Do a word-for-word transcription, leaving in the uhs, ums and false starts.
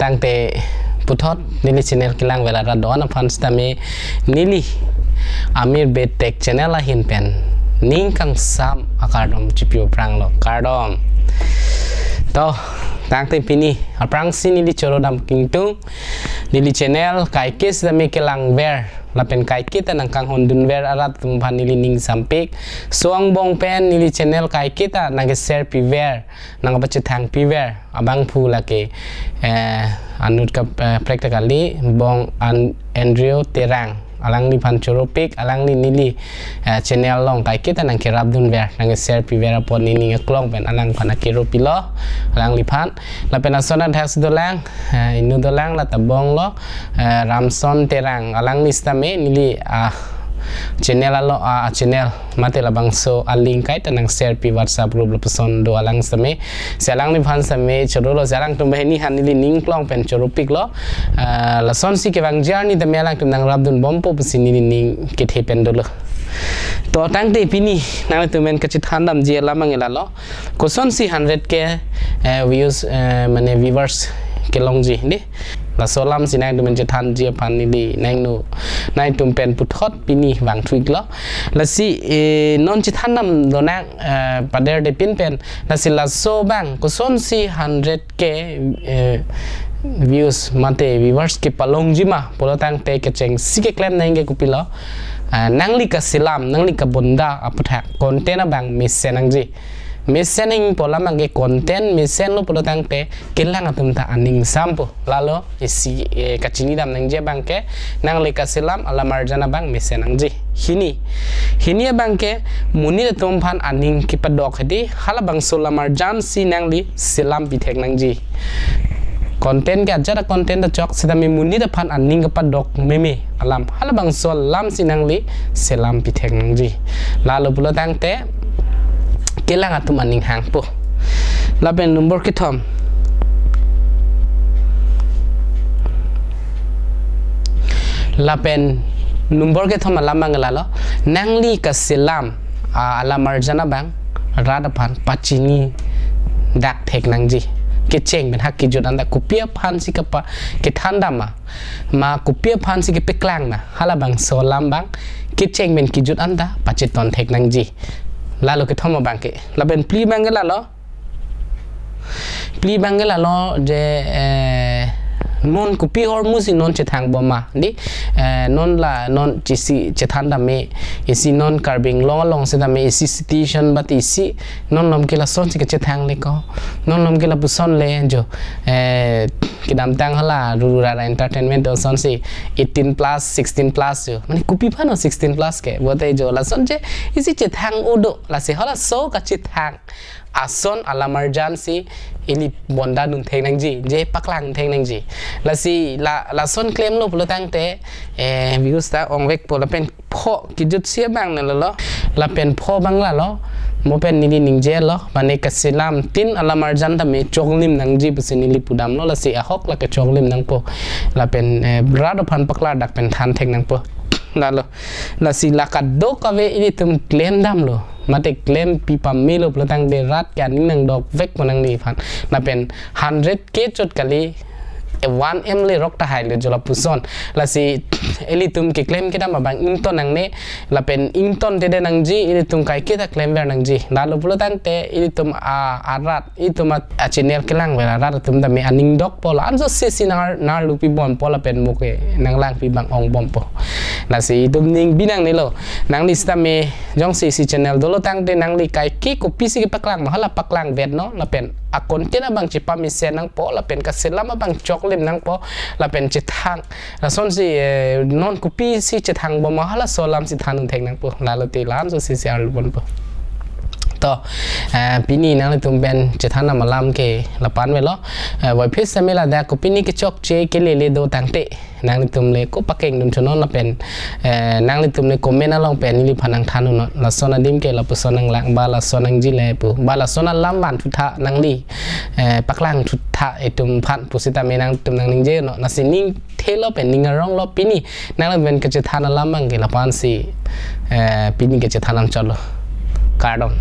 Tangte puthot neli channel kelang vela ra don aphan sitame neli Amir Bey Tech channel ahin pen ning kangsam akardom chipi-o pranglo, kardom. To, tangte pini aphrangsi neli choro dam kingtung, neli channel kaike sitame kelang ver lapen kaike ta nangkanghon dun ver arat atum aphan neli ning sampik. So angbong pen neli channel kaike ta nangke-share pi ver, nangkapachethang pi ver abangphu lake, eh, anut ka, eh, prek ta kali, Bong An-, Andrew Terang. Alangliphan choropik, alangli neli, eh, channel along kaike ta nangkerap dun ver, nangke-share pi ver apot neli ning aklong pen alangphan akero pilo, alangliphan. Lapen lason athak si dolang, eh, inut dolang, la tabong lo, eh, Ramson Terang, alangli sitame neli, ah, channel alo, ah, channel mate labangso a-link kaita nang-share pi WhatsApp group lapuson do alang sitame. Si alangliphan sitame chorolo, si alangtum banghini aphan neli ning aklong pen choropiklo. Ah, lasonsi kevangji arni tame alangtum nangrap dun bompo pusi neli ning kethe pen dolo. To tangte pini nanglitum pen kachethan damji alam abang ke lalo. Kosonsi hundred K, eh, views, eh, mane viewers kelongji, dei. Laso alamsi nangtum pen chethanji aphan neli nangno, nangtum pen puthot pini vangthu-iklo. Lasi, eh, non chethan dam lonang, eh, paderde pin pen. Lasi laso abang kosonsi hundred K, eh, views mate viewers kepalongji ma pulo tangte kechengsi keklem nangji ke kopilo. Ah, nangli kaselam, nangli kabonda aputhak content abang mesen nangji. Mesen nangpo, alam abang ke content mesenlo pulo tangte kelang atum ta aning sampo. Lalo isi, eh, kachini dam nangji abang ke nangli kaselam alamarjan abang mesen nangji. Hini. Hini abang ke monit atum aphan aning kepadok hedi, halabangso alamarjansi nangli selam pithek nangji. Content ke ajat a-content ta chok sitame monit aphan aning kepadok meme alam, halabangso alamsi nangli selam pithek nangji. Lalo pulo tangte kelang atum aning hangpo. Lapen number kethom. Lapen number kethom alam abang lalo. Nangli kaselam, ah, alamarjan abang rat aphan pachini dak thek nangji. Kecheng pen ha kejut anta kopi aphansi kapa kethan dam ma, ma kopi aphansi kepaklang ma, halabangso alam abang kecheng pen kejut anta pacheton thek nangji. Lalo kethom abang ke. Lapen phli abang ke lalo. Phli abang ke lalo je, eh, non kopi ahormusi non chethang bom ma, dei, eh, non la non chisi chethan dam me, isi non Karbi Anglong along sitame isi situation bat isi non lom ke lasonsi kechethang le ko, non lom ke lapuson le jo, eh, kedamtang hala ruru rara entertainment do asonsi eighteen plus, sixteen plus jo. Mane kopi aphan o sixteen plus ke, bote jo lason je isi chethang-o do, lasi halaso kachethang ason alamarjansi ili bonda dun thek nangji, je paklang thek nangji. Lasi la, lason klemlo pulo tangte, eh, views ta ongvekpo. Lapen pho kejutsi abang ne lalo. Lapen pho abang lalo. Mo pen neli ningjelo, mane kaselam tin alamarjan tame choklim nangji pusi neli pudamlo, lasi ahok lake choklim nangpo. Lapen, eh, rat aphan paklar dak pen than thek nangpo. Lalo. Lasi la kadokave ilitum klem damlo, mate klem pi pamelo pulo tangte rat ke aning nangdokvekpo nangliphan. Lapen hundred K chot kali, eh, one M le rok tahai le jo lapuson. Lasi ilitum keklem kedam abang ington nangne, lapen ington tede nangji, ilitum kaike ta klem ver nangji. Lalo pulo tangte ilitum a, arat, itum a, a-channel kelang ver arat atum tame aning dokpo, la-anso sisi nar, nar lupi bompo lapen mo ke nanglangpi abang ong bompo. Lasi itum ning binong nelo. Nangli sitame jongsi isi channel dolo tangte nangli kaike kopisi kepaklang ma hala paklang vet non, lapen a-content abang chepamesen nangpo, lapen kaselam abang choklim nangpo, lapen chethang. Lasonsi, eh, non kopisi chethang bom ma halaso alamsi than un thek nangpo. Lalo te la-anso sisi arlu bompo. To, eh, pini nanglitum pen chethan dam alam ke lapu-an avelo. Eh, voiphit sitame ladak kopine kechokche kelele do tangte nanglitum le ko pakeng dun thunon lapen, eh, nanglitum le comment along pen neliphan nangthan unnon. Lason adim ke lapuson nanglang, ba lason nangji le pu, ba lason alam van thutha nangli, eh, paklang thutha itum aphan pusitame nanglitum nangningje unnon. Lasi ning thelo pen ning aronglo pini nanglitum pen kachethan alam abang ke lapu-ansi, eh, pini kachethan lam chotlo. Kardom.